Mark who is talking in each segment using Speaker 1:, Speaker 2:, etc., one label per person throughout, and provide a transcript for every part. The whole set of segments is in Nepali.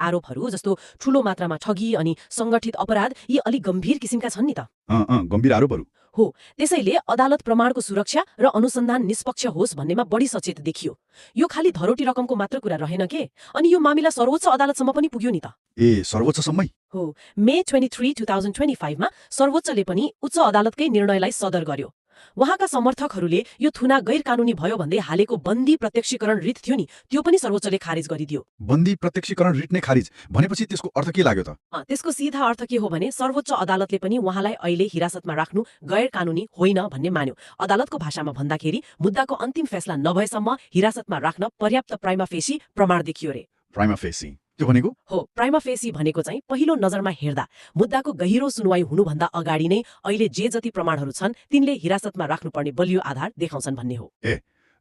Speaker 1: आरोपहरू जस्तो ठूलो मात्रामा ठगी अनि संगठित अपराध यी अलि गम्भीर किसिमका छन् नि त।
Speaker 2: गम्भीर आरोपहरू
Speaker 1: हो, त्यसैले अदालत प्रमाणको सुरक्षा र अनुसन्धान निष्पक्ष होस् भन्नेमा बढी सचेत देखियो। यो खाली धरोटी रकमको मात्र कुरा रहेन के, अनि यो मामिला सर्वोच्च अदालतसम्म पनि पुग्यो नि त।
Speaker 2: सर्वोच्चसम्मै?
Speaker 1: हो, मे 23, 2025 मा सर्वोच्चले पनि उच्च अदालतकै निर्णयलाई सदर गर्यो। उहाँका समर्थकहरूले यो थुना गैर कानूनी भयो भन्दै हालेको बन्दी प्रत्यक्षीकरण रिट थियो नि, त्यो पनि सर्वोच्चले खारिज गरिदियो।
Speaker 2: बन्दी प्रत्यक्षीकरण रिट नै खारिज भनेपछि त्यसको अर्थ के लाग्यो त?
Speaker 1: त्यसको सीधा अर्थ के हो भने सर्वोच्च अदालतले पनि उहाँलाई अहिले हिरासतमा राख्नु गैर कानूनी होइन भन्ने मान्यो। अदालतको भाषामा भन्दाखेरि मुद्दाको अन्तिम फैसला नभएसम्म हिरासतमा राख्न पर्याप्त प्राइमा फेसी प्रमाण देखियो रे।
Speaker 2: प्राइमा फेसी त्यो भनेको?
Speaker 1: हो, प्राइमा फेसी भनेको चाहिँ पहिलो नजरमा हेर्दा मुद्दाको गहिरो सुनवाई हुनुभन्दा अगाडि नै अहिले जे जति प्रमाणहरू छन् तिनले हिरासतमा राख्नुपर्ने बलियो आधार देखाउँछन् भन्ने हो।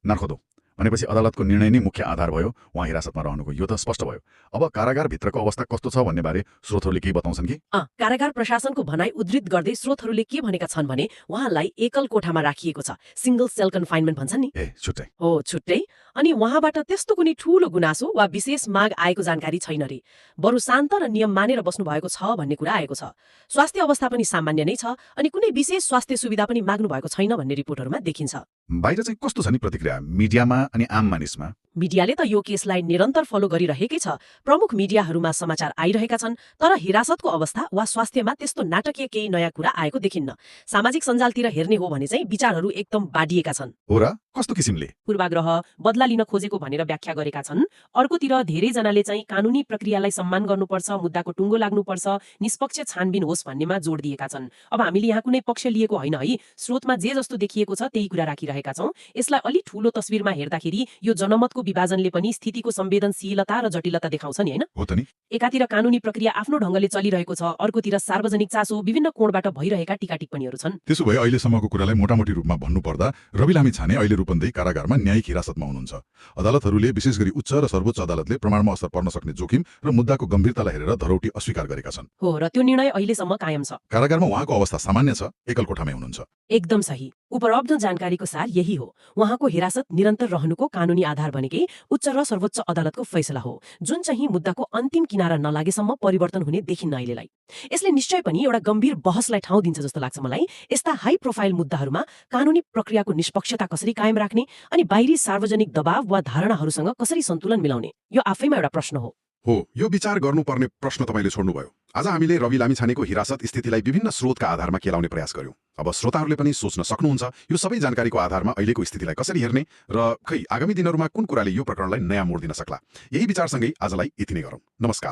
Speaker 2: नर्खदो भनेपछि अदालतको निर्णय नै मुख्य आधार भयो उहाँ हिरासतमा रहनुको, यो त स्पष्ट भयो। अब कारागारभित्रको अवस्था कस्तो छ भन्ने बारे स्रोतहरूले केही बताउँछन् कि?
Speaker 1: कारागार प्रशासनको भनाइ उद्धृत गर्दै स्रोतहरूले के भनेका छन् भने उहाँलाई एकल कोठामा राखिएको छ, सिंगल सेल कन्फाइनमेन्ट भन्छन् नि।
Speaker 2: छुट्टै?
Speaker 1: हो, छुट्टै। अनि उहाँबाट त्यस्तो कुनै ठूलो गुनासो वा विशेष माग आएको जानकारी छैन रे। बरु शान्त र नियम मानेर बस्नु भएको छ भन्ने कुरा आएको छ। स्वास्थ्य अवस्था पनि सामान्य नै छ अनि कुनै विशेष स्वास्थ्य सुविधा पनि माग्नु भएको छैन भन्ने रिपोर्टहरूमा देखिन्छ।
Speaker 2: बाहिर चाहिँ कस्तो छ नि प्रतिक्रिया मिडियामा अनि आम मानिसमा?
Speaker 1: मिडियाले त यो केसलाई निरन्तर फलो गरिरहेकै छ। प्रमुख मिडियाहरूमा समाचार आइरहेका छन्, तर हिरासतको अवस्था वा स्वास्थ्यमा त्यस्तो नाटकीय केही नयाँ कुरा आएको देखिन्न। सामाजिक सञ्जालतिर हेर्ने हो भने चाहिँ विचारहरू एकदम बाडिएका छन्।
Speaker 2: हो र? कस्तो किसिमले?
Speaker 1: पूर्वाग्रह, बदला लिन खोजेको भनेर व्याख्या गरेका छन्। अर्कोतिर धेरैजनाले चाहिँ कानूनी प्रक्रियालाई सम्मान गर्नुपर्छ, मुद्दाको टुङ्गो लाग्नुपर्छ, निष्पक्ष छानबिन होस् भन्नेमा जोड दिएका छन्। अब हामीले यहाँ कुनै पक्ष लिएको होइन है, स्रोतमा जे जस्तो देखिएको छ त्यही कुरा राखिरहेका छौँ। यसलाई अलि ठूलो तस्विरमा हेर्दाखेरि यो जनमतको विभाजनले पनि स्थितिको संवेदनशीलता र जटिलता देखाउँछ नि, हैन?
Speaker 2: हो त नि।
Speaker 1: एकातिर कानूनी प्रक्रिया आफ्नो ढंगले चलिरहेको छ, अर्कोतिर सार्वजनिक चासो विभिन्न कोणबाट भइरहेका टीका टिप्पणीहरू छन्।
Speaker 2: त्यसो भए अहिलेसम्मको कुरालाई मोटामोटी रूपमा भन्नुपर्दा रवि लामी छाने अहिले रूपन्देही कारागारमा न्यायिक हिरासतमा हुनुहुन्छ। अदालतहरूले विशेष गरी उच्च र सर्वोच्च अदालतले प्रमाणमा असर पर्न सक्ने जोखिम र मुद्दाको गम्भीरतालाई हेरेर धरोटी अस्वीकार गरेका छन्।
Speaker 1: हो, र त्यो निर्णय अहिलेसम्म कायम छ।
Speaker 2: कारागारमा उहाँको अवस्था सामान्य छ, एकल कोठामै हुनुहुन्छ।
Speaker 1: एकदम सही। उपलब्ध जानकारीको सार यही हो। उहाँको हिरासत निरन्तर रहनुको कानूनी आधार भनेकै उच्च र सर्वोच्च अदालतको फैसला हो, जुन चाहिँ मुद्दाको अन्तिम किनारा नलागेसम्म परिवर्तन हुने देखिन्न अहिलेलाई। यसले निश्चय पनि एउटा गम्भीर बहसलाई ठाउँ दिन्छ जस्तो लाग्छ मलाई। यस्ता हाई प्रोफाइल मुद्दाहरूमा कानूनी प्रक्रियाको निष्पक्षता कसरी कायम राख्ने अनि बाहिरी सार्वजनिक दबाव वा धारणाहरूसँग कसरी सन्तुलन मिलाउने, यो आफैमा एउटा प्रश्न हो।
Speaker 3: यो विचार गर्नुपर्ने प्रश्न तपाईले छोड्नुभयो। आज हामीले रवि लामी छानेको हिरासत स्थितिलाई विभिन्न स्रोतका आधारमा केलाउने प्रयास गर्यौं। अब श्रोताहरूले पनि सोच्न सक्नुहुन्छ यो सबै जानकारीको आधारमा अहिलेको स्थितिलाई कसरी हेर्ने र आगामी दिनहरूमा कुन कुराले यो प्रकरणलाई नयाँ मोड दिन सक्ला। यही विचारसँगै आजलाई यति नै गरौँ। नमस्कार।